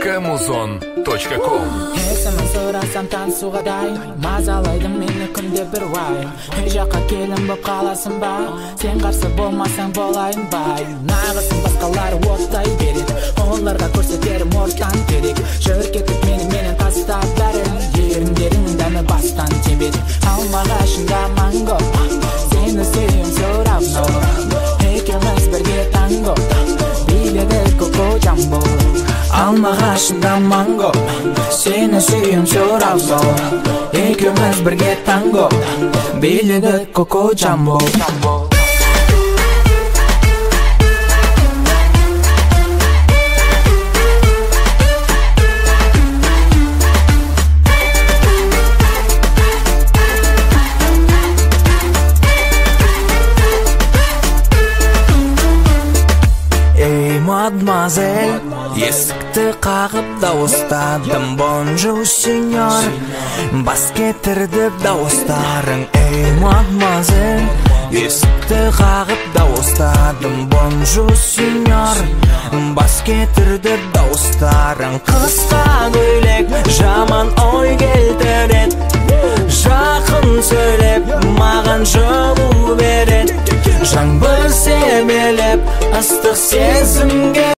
Muzon.com. Есімін сұрасам танысуға дайын, мазалайды мені күнде бір уайым. Үй жаққа келін боп қаласың ба, сен қарсы болмасаң болайын бай. Нағызын басқалар оттай береді, оларға көрсетерім ортан керек. Жүр кетіп мені менен тастап бәрін, еріндеріңнің дәмі бастан тебеді. Алмағашында манго, сені сүйем все равно. Екеуміз бірге танго, биледік коко джамбо. Алмағашында манго, сені сүйем все равно. Екеуміз бірге танго, биледік коко джамбо. Эй, мадемуазель, есікті қағып дауыстадым. Бонжур, сеньор, бас кетірді дауыстарың. Эй, мадемуазель, есікті қағып дауыстадым. Бонжур, сеньор, бас кетірді дауыстарың. Қысқа көйлек жаман ой келтіреді, жақын сөйлеп маған жылу береді. Жаңбыр себелеп ыстық сезімге